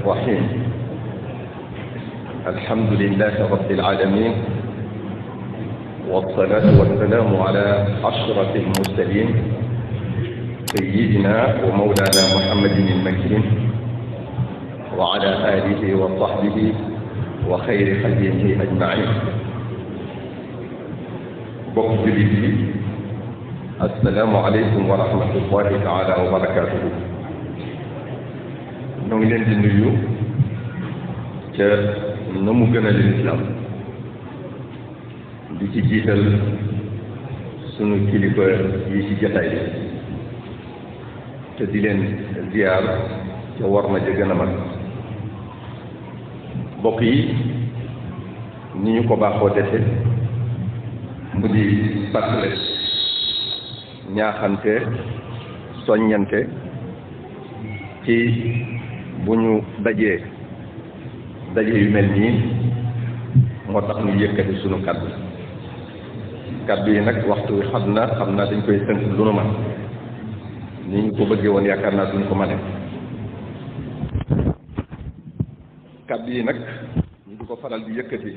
الرحيم الحمد لله رب العالمين والصلاة والسلام على أشرف المرسلين سيدنا ومولانا محمد المكين وعلى آله وصحبه وخير خلقه أجمعين bokk jullit yi assalaamu aleykum wa rahmatullahi taala wa barakatuhu ñoo ngi leen di nuyu ca na mu gën a lislaam di ci jiital sunu kilifa yi ci jataay bi te di leen ziyaar ca war ma ja gën a mag bokk yi ni ñu ko baaxoo defe mu di fàttale ñaaxante soññante ci bu ñu dajee daje yu mel nii moo tax ñu yëkkati sunu kaddu yi nag waxtu wi xam naa dañ koy tënk lu nu man ni ñu ko bëggee woon yaakaar naa duñ ko mane kaddu yi nag ñu di ko faral di yëkkati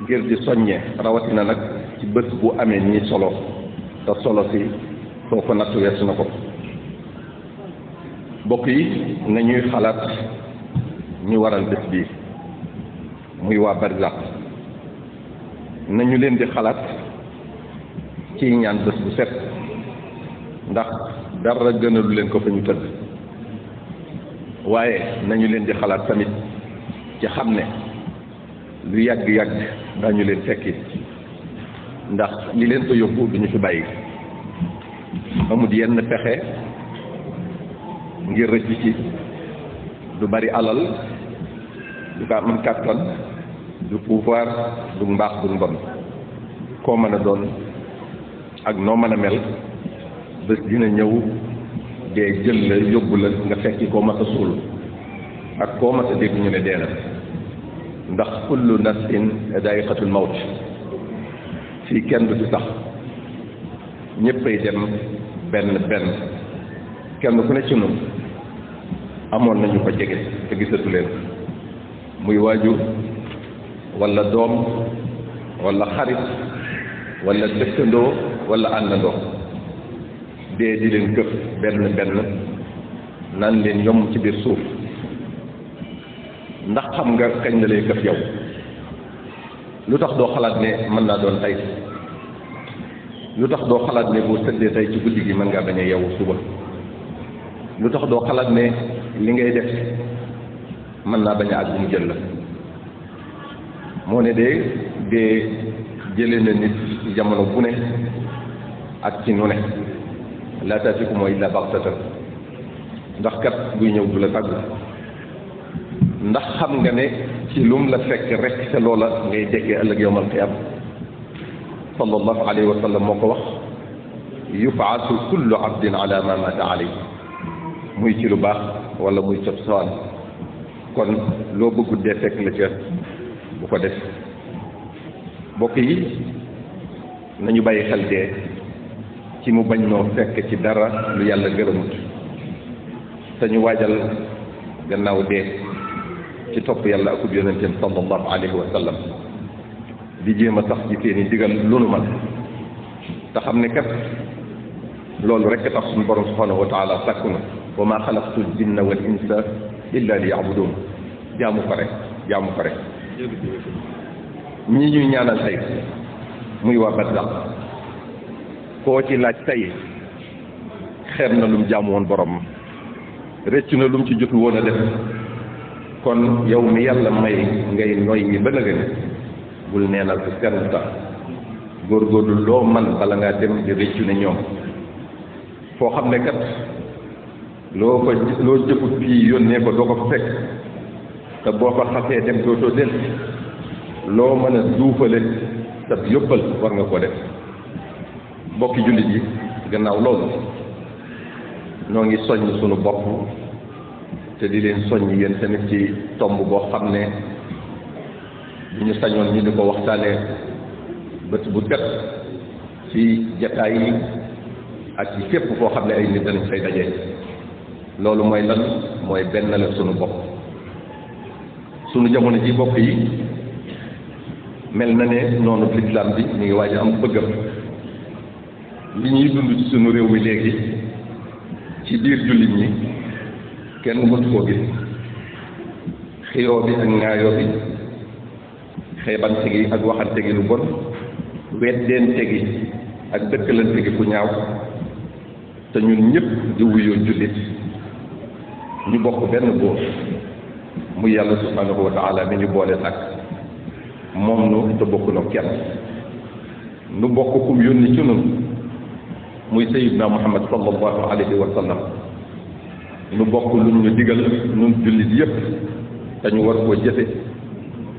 ngir di soññee rawatina nag ci bés bu amee nii solo te solo si foo ko nattu weesu na ko bokk yi nañuy xalaat ñu waral bés bii muy waa Barzak nañu leen di xalaat ci ñaan bés bu set ndax dara gënalu leen ko fa ñu tëdd waaye nañu leen di xalaat tamit ci xam ne lu yàgg-yàgg dañu leen fekki ndax li leen ko yóbbu duñu fi bàyyi amul yenn pexe ngir rëcc ci du bari alal du ko am kàttan du pouvoir du mbaax du mbon koo mën a doon ak noo mën a mel bés dina ñëw dee jël la yóbbu la nga fekki koo mat a suul ak koo mat a dégg ñu ne dee na ndax kullu nafsin daa'iqatul mawt fii kenn du fi sax ñëppay dem benn kenn ku ne ci ñun amoon nañu ko jege te gisatu leen muy waajur walla doom walla xarit walla dëkkandoo walla àndandoo dee di leen këf benn naan leen yomb ci biir suuf ndax xam nga kañ la lay këf yow lu tax doo xalaat ne mën naa doon tey lu tax doo xalaat ne boo tëddee tey ci guddi gi mën ngaa bañ a yeewu suba lu tax doo xalaat ne li ngay def mën naa bañ a àgg mu jël la moo ne dee jële na nit ci jamono bu ne ak ci nu ne laa taatikum illaa baxtatan ndax kat buy ñëw du la tàggu ndax xam nga ne ci lum la fekk rek te loola ngay dekkee ëllëg yawmal qiyaama sallallahu alayhi wa sallam moo ko wax yub'asu kullu abdin ala ma mata alayhi muy ci lu baax wala muy cot sawaan kon loo bëggu dee fekk la ca bu ko def mbokk yi nañu bàyyi xel dee ci mu bañ noo fekk ci dara lu yàlla gërëmut te ñu waajal gannaaw dee ci topp yàlla akub yonenteem sallallahu alayhi wa sallam di jéem a sax ci seeni digal lu nu man te xam ne kat loolu rekk tax suñu borom subhanahu wa taala sàkku na wa maa xalaqtul jinna wal insa illa li ya'budun jaamu ko rek ñii ñuy ñaanal tey muy waa Barzak koo ci laaj tey xeeb na lum jaamu woon borom rëcc na lum ci jotu woon a def kon yow mi yàlla may ngay noy ñi ba nëgëni bul neenal ko kenn tax góorgóorlu loo man bala ngaa dem di rëccu ne ñoom foo xam ne kat loo jëfut fii yónnee ko doo ko fa fekk te boo fa xasee dem dootoo del loo mën a duufale sa yóbbal war nga ko def bokki jullit yi gannaaw loolu noo ngi soññ sunu bopp te di leen soññ yéen tamit ci tomb boo xam ne bu ñu sañoon ñu di ko waxtaanee bët bu set ci jataay yi ak ci fépp foo xam ne ay nit danañ fay daje loolu mooy lan mooy benn la sunu bopp. sunu jamono ji bopp yi mel na ne noonu lislaam bi ñu ngi waaj a am bëggam. li ñuy dund ci sunu réew mi léegi ci biir jullit ñi kenn mësu koo gis. xiyoo bi ak ŋaayoo bi, xeebante gi ak waxante gi lu bon, weddeente gi ak dëkkalante gi ku ñaaw, te ñun ñëpp di wuyoo jullit ñu bokk benn góor muy yàlla subhanahu wa taala mi ñu boole sàkk moom nu te bokk no kenn nu bokk kum yónni ci nun muy sayyidna muhammad sallallahu alayhi wa sallam nu bokk lu ñu digal nun jullit yëpp te ñu war koo jëfe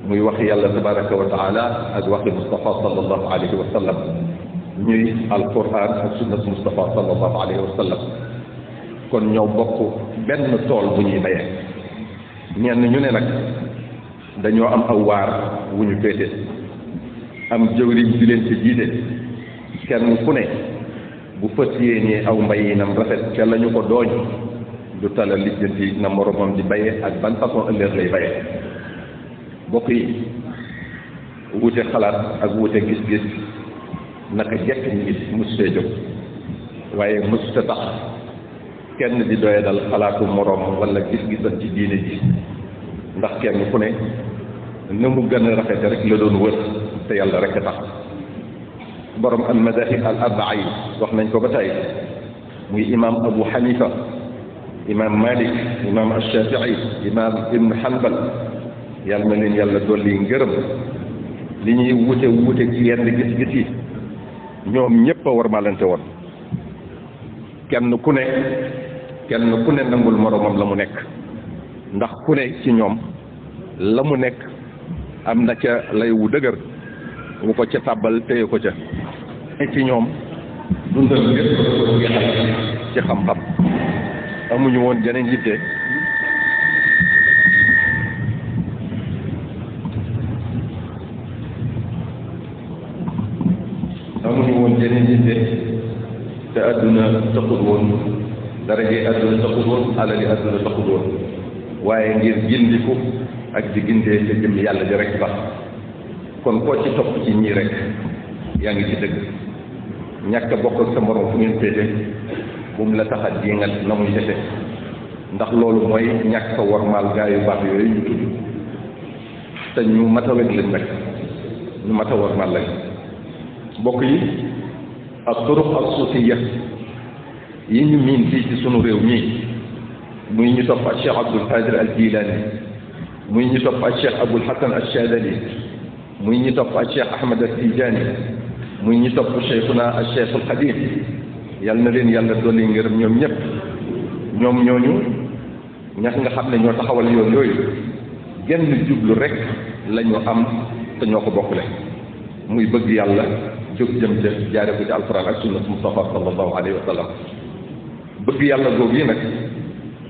muy wax yàlla tabaraka wa taala ak waxi Mustafa sallallahu alayhi wa sallam ñuy alquran ak sunnat Mustafa sallallahu alayhi wa sallam kon ñoo bokk benn tool bu ñuy bayee. ñenn ñu ne nag dañoo am aw waar wu ñu féete am jëwriñ di leen ci jiite kenn ku ne bu fas yéenee aw mbayinam rafet ca la ñu ko dooñ du tala lijjanti na moromam di bayee ak ban façon ëllëg lay bayee. bokk yi wuute xalaat ak wuute gis-gis naka jekk ñu gis mësutee jóg waaye mësuta tax kenn di doye dal xalaatu moroom wala gis-gisam ci diine ji ndax kenn ku ne na mu gën a rafete rek la doon wër te yàlla rek a tax. borom al madahib al arbaa yi wax nañ ko ba tey muy imam Abu Hanifa, imam Malik, imam Ashafii, imam Ibn Hanbal, yàlla na leen yàlla dolli ngërëm. li ñuy wute wute ci yenn gis-gis yi ñoom ñëpp a war malante woon kenn ku ne nangul moromam la mu nekk ndax ku ne ci ñoom la mu nekk am na ca lay wu dëgër wu ko ca tàbbal téye ko ca ci ñoom dundal lépp ci xam-xam amuñu woon jeneen yitte te àdduna taxul woon daraje àdduna taxul woon alali àdduna taxul woon waaye ngir gindiku ak di gindee te jëm yàlla di rek tax. kon koo ci topp ci ñii rek yaa ngi ci dëgg. ñàkk a bokk ak sa morom fu ngeen féete bu mu la tax a jéngal na muy defe ndax loolu mooy ñàkk sa wormaal gaa yu baax yooyu ñu tudd te ñu mat a wet lañ nag ñu mat a wormaal lañ. mbokk yi ak turuq ak suufiya yi ñu miin fii ci sunu réew mii muy ñu topp ak Cheikh Abdul Qadir al Jilani, muy ñu topp ak Cheikh Abul Hasan al Shadali, muy ñu topp ak Cheikh Ahmad al Tijani, muy ñu topp Cheikhuna al Cheikh al Xadim, yal na leen yàlla dolli ngërëm ñoom ñëpp. ñoom ñooñu ñax nga xam ne ñoo taxawal yoon yooyu genn jublu rek la ñu am te ñoo ko bokkule muy bëgg yàlla jóg jëm ca jaare ko ci alquran ak sunnat Mustafa sallallahu alayhi wa sallam. bëgg yàlla googu yi nag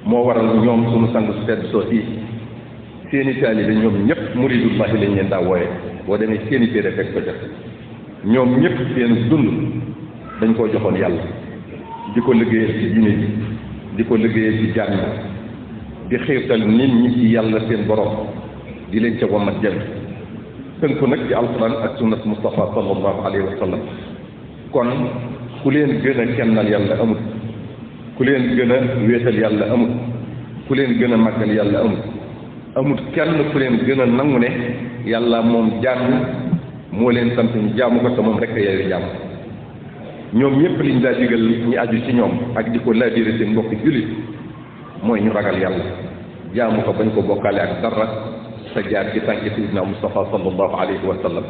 moo waral ñoom sunu sang su tedd soo yi seeni taalibe ñoom ñëpp muridullahi lañ leen daa wooye boo demee seeni téere fekk ko ca. ñoom ñëpp seen dund dañ koo joxoon yàlla di ko liggéeyal ci diine ji di ko liggéeyal ci jaam ñi di xiirtal nit ñi ci yàlla seen borom di leen ca wammat jëm tënku nag ci alquran ak sunnat Mustafa sallallahu alayhi wa sallam. kon ku leen gën a kennal yàlla amut, ku leen gën a wéetal yàlla amut, ku leen gën a màggal yàlla amut kenn ku leen gën a nangu ne yàlla moom jaam moo leen sant ñu jaamu ko te moom rek a yeewu jaamu. ñoom ñëpp liñ daa digal ñi aju ci ñoom ak di ko laabire seen mbokki jullit mooy ñu ragal yàlla jaamu ko bañ ko bokkaale ak dara te jaar ci tànki sayyidina Mustafa sallallahu alayhi wa sallam.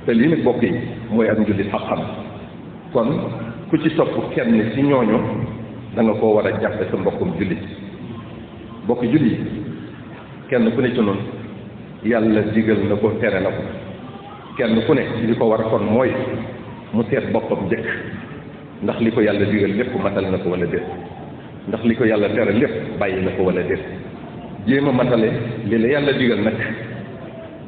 te lii nag bokk yi mooy ak njullit xam-xam. kon ku ci topp kenn ci ñooñu da nga koo war a jàppe sa mbokkum jullit. bokki jullit kenn ku ne ci noonu yàlla digal na ko tere na ko. kenn ku ne li ko war kon mooy mu seet boppam njëkk ndax li ko yàlla digal lépp matal na ko wala déet, ndax li ko yàlla tere lépp bàyyi na ko wala déet. jéem a matale li la yàlla digal nag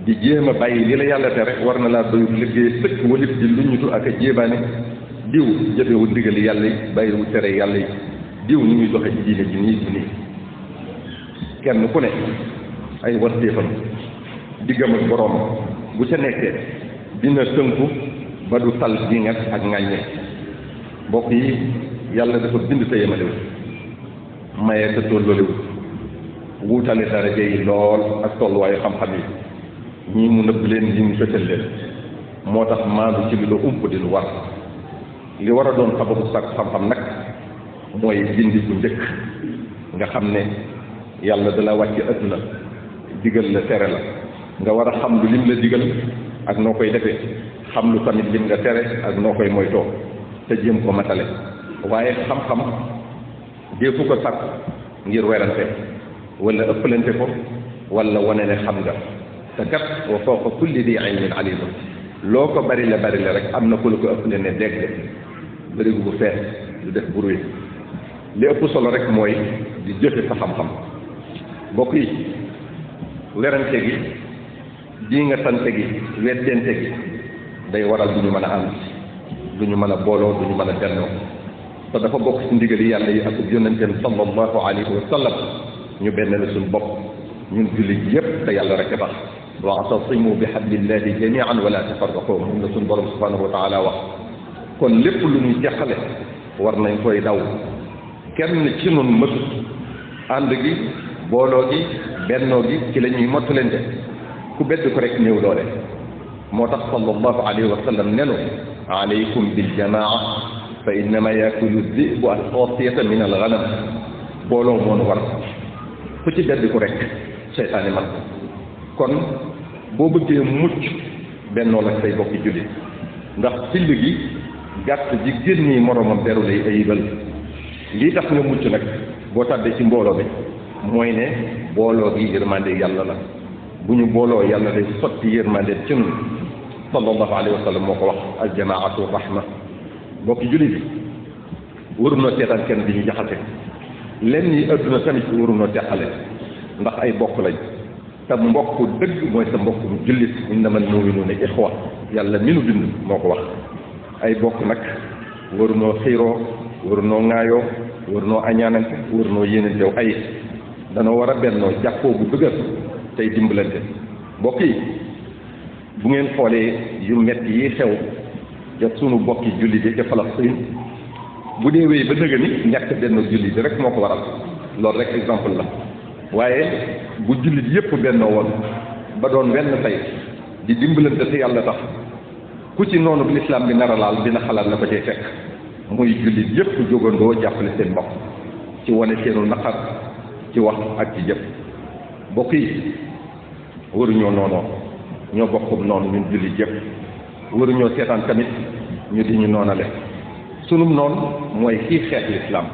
di jéem a bàyyi li la yàlla tere war na laa doy liggéey sëkk walif di lu ñutu ak a jéebaane diw jëfewul ndigali yàlla yi bàyyiwul tere yàlla yi diw ni muy doxe ci diine ji nii du nii kenn ku ne ay warteefam diggam ak boroom bu ca nekkee dina tënku ba du tal gi nga ak ŋàññe mbokk yi yàlla dafa bind te yemalewu maye te tolloolewu wuutale daraja yi lool ak tolluwaayu xam-xam yi ñii mu nëbb leen ñii mu fësal leen moo tax maandu ci li la ump di lu war li war a doon sababu sàkk xam-xam nag mooy bindi bu njëkk nga xam ne yàlla da la wàcc adduna digal la tere la nga war a xam lu lim la digal ak noo koy defee xam lu tamit lim nga tere ak noo koy moytoo te jéem ko matale waaye xam-xam deefu ko sàkk ngir werante wala ëppalante ko wala wane ne xam nga te kat wa fawqa kulli di ilmin alim loo ko bari la rek am na ku la ko ëppale ne dégg bërigu bu fees du def bruit li ëpp solo rek mooy di jëfe sa xam-xam mbokk yi werante gi di nga tante gi weddente gi day waral du ñu mën a ànd du ñu mën a booloo du ñu mën a bennoo te dafa bokk ci ndigali yàlla yi ak yonenteem sallallahu alayhi wa sallam ñu benn la suñu bopp ñun jullit yépp te yàlla rek a tax wa'tasimu bi hablillahi jami'an wala tafarraqu moom la suñu borom subhanahu wa ta'ala wax kon lépp lu ñuy teqale war nañ koy daw kenn ci nun mëtut ànd gi booloo gi bennoo gi ci la ñuy mottalante ku bedd ko rek néew doole moo tax sallallahu alayhi wa sallam nenu alaykum bil jamaa fa innama yakulu dhi'bu al-khasiyata min al-ghanam booloo moo nu war ku ci bedd ko rek seytaane man kon boo bëggee mucc bennoo la say bokki jullit ndax sill gi gàtt ji génni moromam beru lay ayibal lii tax nga mucc nag boo tàbbee ci mbooloo bi mooy ne booloo gi yërmande yàlla la bu ñu booloo yàlla day sotti yërmande ci ñun sallallahu alayhi wa sallam moo ko wax aljamaatu rahma bokki jullit bi warunoo seetaan kenn di ñu jaxase lenn yi adduna tamit warunoo teqale ndax ay bokk lañ te mbokk dëgg mooy sa mbokk mu jullit innamal mu'minuuna ixwa yàlla mi nu bind moo ko wax ay bokk nag warunoo xiiroo warunoo ŋaayoo warunoo añaanante warunoo yéenantew ay danoo war a bennoo jàppoo bu dëgër tey dimbalante mbokk yi bu ngeen xoolee yu metti yi xew ca sunu bokki jullit yi ca Palestine bu dee wéy ba dëgg ni ñàkk benn jullit rek moo ko waral loolu rek exemple la waaye bu jullit yépp bennoo woon ba doon wenn tey di dimbalante te yàlla tax ku ci noonu bi lislaam bi nara laal dina xalaat la ko cay fekk muy jullit yépp jógandoo jàppale seen mbokk ci wane seenu naqar ci wax ak ci jëf mbokk yi waruñoo noonoo ñoo bokkum noonu ñun jullit yépp waruñoo seetaan tamit ñu di ñu noonale sunum noonu mooy kii xeex lislaam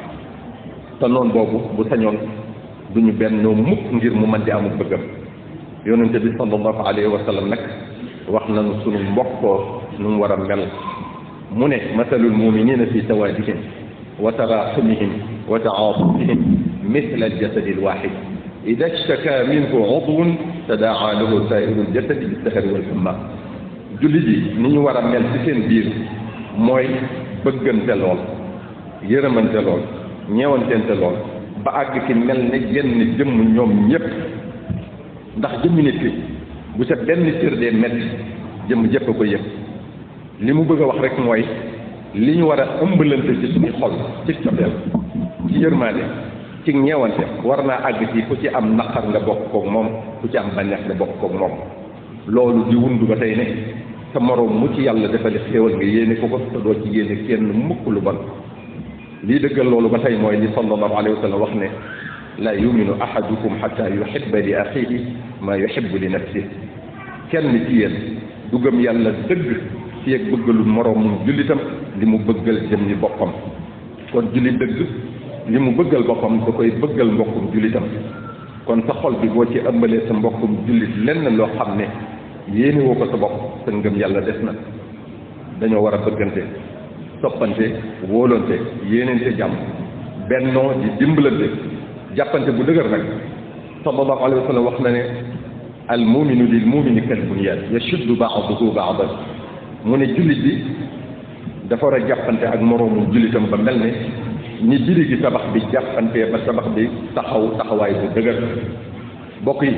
te noonu boobu bu sañoon duñu bennoo mukk ngir mu mën di amul bëggam yonente bi sallallahu alayhi wa sallam nag wax nañu sunu mbokkoo nu mu war a mel mu ne masalul muminina fi tawaadihim wa taraxumihim wa taatufihim misla aljasadi alwaxid ida ishtaka minhu udwun tadaa lahu sairu aljasadi bisahari walhumma jullit yi ni ñu war a mel ci seen biir mooy bëggante lool yërëmante lool ñeewantente lool ba àgg ki mel ne genn jëmm ñoom ñépp ndax jëmmi nit ki bu sa benn cër dee metti jëmm jëpp a ko yëpp li mu bëgg a wax rek mooy li ñu war a ëmbalante ci suñu xol ci cofeel ci yërmaande ci ñeewante war naa àgg ci ku ci am naqar nga bokk koog moom ku ci am bànneex nga bokk koog moom loolu di wundu ba tey ne sa moroom mu ci yàlla defali xéewal nga yéene ko ko te doo ci yéene kenn mukk lu bon lii dëggal loolu ba tey mooy li sallallahu alayhi wa sallam wax ne la yuminu ahadukum xata yuhibba li axihi ma yuhibbu li nafsihi kenn ci yéen du gëm yàlla dëgg fi ak bëggalul moroomum jullitam li mu bëggal jëm ni boppam kon jullit dëgg li mu bëggal boppam da koy bëggal mbokkum jullitam kon sa xol bi boo ci ëmbalee sa mbokkum jullit lenn loo xam ne yéene woo ko sa bopp sa ngëm yàlla des na dañoo war a bëggante soppante wóolante yéenente jàmm bennoo di dimbalante jàppante bu dëgër nag sallallahu alayhi wa sallam wax na ne al muminu lil mumini kal bunyan yashuddu ba'duhu ba'dan mu ne jullit bi dafa war a jàppante ak moroomu jullitam ba mel ne ni biri gi tabax bi jàppantee ba tabax bi taxawaay bu dëgër bokk yi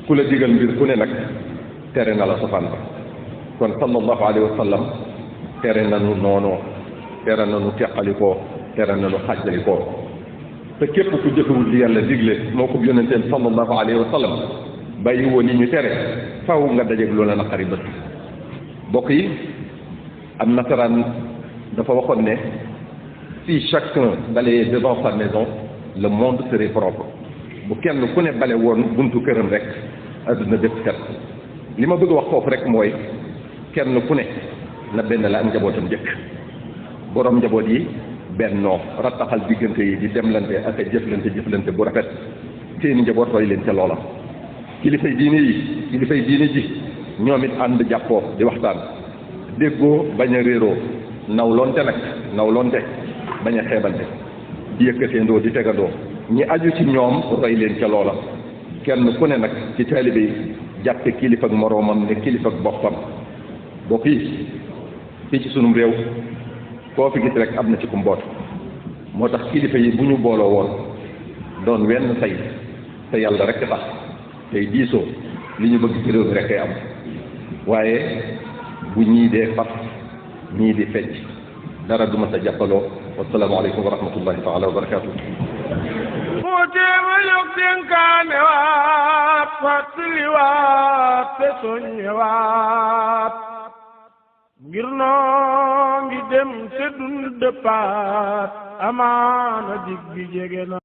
ku la digal mbir ku ne nag tere na la safaan ba kon sallallahu alayhi wa sallam tere nanu noonoo tere nanu teqalikoo tere nanu xàjjalikoo te képp ku jëfewul li yàlla digle moo ko yonenteem sallallahu alayhi wa sallam bàyyi woo li ñu tere faw nga dajeeg loola naqari bët bokk yi am nasaraan dafa waxoon ne si chacun balayait devant sa maison le monde serait propre bu kenn ku ne bale woon buntu këram rek adduna bépp set li ma bëgg wax foofu rek mooy kenn ku ne na benn la ak njabootam njëkk borom njaboot yi bennoo rattaxal diggante yi di demlante ak a jëflante bu rafet seeni njaboot roy leen ca loola kilifay diine ji ñoom it ànd jàppoo di waxtaan déggoo bañ a réeroo nawlonte bañ a xeebante di yëkkateendoo di tegandoo ñi aju ci ñoom roy leen ca loola kenn ku ne nag ci taalibe yi jàppe kilifa ak moroomam ne kilifa ak boppam bokk yi fii ci sunum réew koo fi gis rek am na ci ku mboot moo tax kilifa yi bu ñu booloo woon doon wenn say te yàlla rek tax tey diisoo li ñu bëgg ci réew mi rek ay am waaye bu ñii dee fas ñii di fecc dara du ma sa jàppaloo wassalaamu aleykum wa rahmatullahi taala wa barakaatu teema yog dénkaane waat fàttali waat te soññe waat ngir noo ngi dem te dund dëppaat amaana dig bi jege na